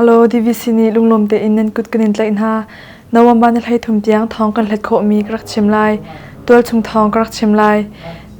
Hello DVC nih lunglawm tein nan kut kan in tlaih hna. November ni 13 tiang thawng kan hlet khawhmi ka rak chim lai. Tualchung thawng ka rak chim lai.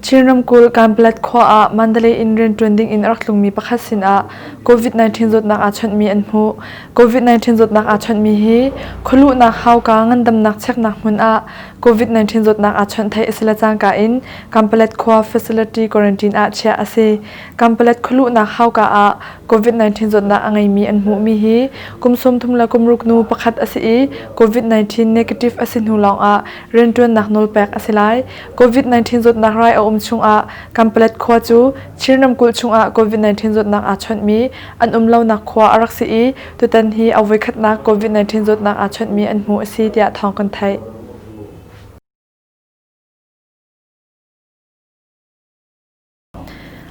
Chin ramkulh Kanpalet khua ah Mandalay in rianṭuan ding in a rak tlungmi pakhat sinah COVID-19 zawtnak aa chawnhmi an hmuh. COVID-19 zawtnak aa chawnhmi hi khualuhnak hauka ngandamnak cheknak hmun ah COVID-19 zawtnak aa chawnh theih a si le cangka in Kanpalet khua facility quarantine ah chiah a si. Kanpalet khualuhnak hauka ah COVID-19 zawtnak a ngeimi an hmuhmi hi kum 30 le kum ruk nu pakhat a si i COVID-19 negative a si hnu lawngah rianṭuannak nawlpek a si lai. COVID-19 zawtnak rai a um chungah Kanpalet khua cu Chin ramkulh chungah COVID-19 zawtnak aa chawnhmi an um lonak khua a rak si i tutan hi a voikhatnak COVID-19 zawtnak aa chawnhmi an hmuh a si tiah thawng kan theih.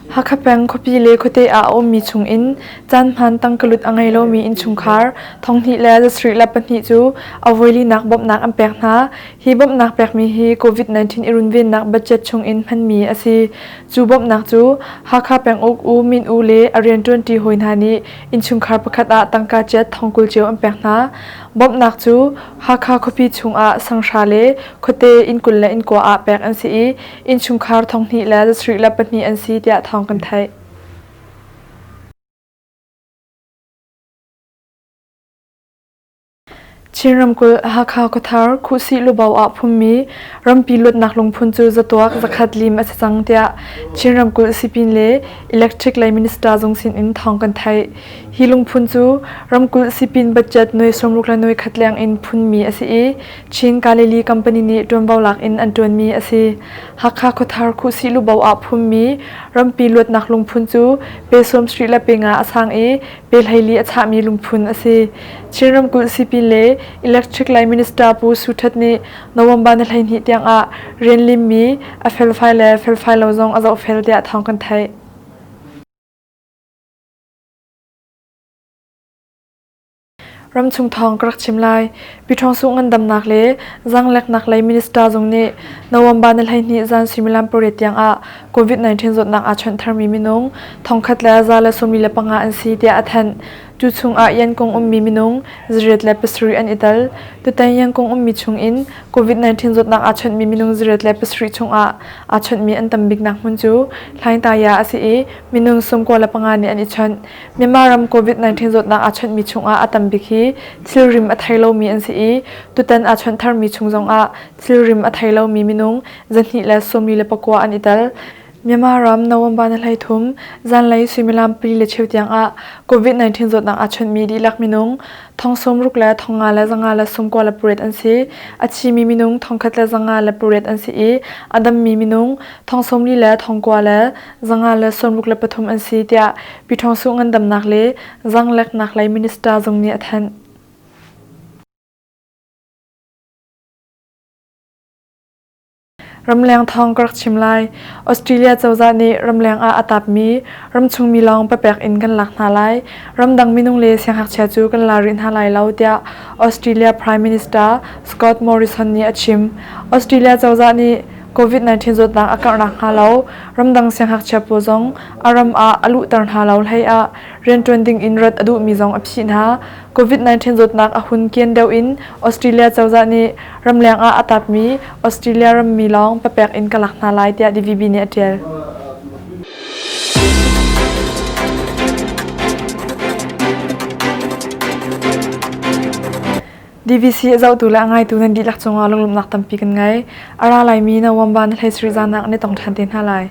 Hakha peng khuapi le khuate ah a ummi chungin caanhmaan tangkalut a ngei lomi innchungkhar thonghnih le 72 cu a voilinak bawmhnak an pek hna. Hi bawmhnak pekmi hi COVID-19 i runvennak budget chungin hmanmi a si. Cu bawmhnak cu Hakha penguk U Min U le a rianṭuanṭi hawi hna nih innchungkhar pakhat ah tangka chiat thongkul cio an pek hna. Bawmhnak cu Hakha khuapi chungah sanghra le khuate inn 20 le inn kua ah pek an si i innchungkhar 2,000 le 72 an si tiah thawng kan theih. Chin ramkulh Hakha khuathar Khuhsih Lubo ah phummi rampi luatnak lungphun cu zatuak zakhat lim a si cang tiah Chin ramkulh sipin le electric lei minister zung sin in thawng kan theih. Hi lungphun cu ramkulh sipin budget nuai 60 le nuai khat leng in phunmi a si i Chin Galilee Company nih ṭuanvo lak in an ṭuanmi a si. Hakha khuathar Khuhsih Lubo ah phummi rampi luatnak lungphun cu pe 70 le pe nga a sang i pe 14 a chahmi lungphun a si. Chin ramkulh sipin le Electric lei Minister Pu Su Htet nih November ni 12 tiang ah rian limmi a felfai le felfai lo zong a zohfel tiah thawng kan theih. Ramchung thawng ka rak chim lai. Piṭhawngsuh ngandamnak le zangleknak lei minister zung nih November ni 12 zan suimilam pariat tiang ah COVID-19 zawtnak aa chawnh tharmi minung thongkhat le 145 an si tiah a thanh. Cu chung ah Yankung ummi minung 807 an i tel. Tutan Yankung ummi chung in COVID-19 zawtnak aa chawnhmi minung 807 chung ah aa chawnhmi an tam biknak hmun cu Hlaingtaya a si i minung 95 nih an i chawnh. Myanmar ram COVID-19 zawtnak aa chawnhmi chungah a tam bik hi thilrim a thei lomi an si i tutan aa chawnh tharmi chung zongah thilrim a thei lomi minung 249 an i tel. Myanmar ram November ni 13 zanlei suimilam pali le cheu tiang ah COVID-19 zawtnak aa chawnhmi dihlak minung thong sawmruk le thong nga le zanga le sawmkua le pariat an si. A thimi minung thongkhat le zanga le pariat an si i a dammi minung thong sawmli le thongkua le zanga le sawmruk le pathum an si tiah Pyithawngsuh ngandamnak le zangleknak lei minister zung nih a thanh. Ramleng thawng ka rak chim lai. Australia cozah nih ramleng ah a tapmi ramchungmi lawng papek in kan lak hna lai. Ramdang minung le siangngakchia cu kan la rih hna lai lo tiah Australia Prime Minister Scott Morrison nih a chim. Australia cozah nih COVID-19 zawtnak a karh nakhnga lo ramdang siangngakchia pawl zong a ram ah a luhter hna lo hlei ah rianṭuan ding in rat a duhmi zong a phih hna. COVID-19 zawtnak a hun kian deuh in Australia cozah nih ramleng ah a tapmi Australia rammi lawng papek in ka lak hna lai tiah DVB nih a ṭial. DVC a zohtu le a ngaitu nan dihlak cungah lunglawmhnak tampi kan ngei. A ra laimi November ni 13 zan ah kan i tong ṭhan te hna lai.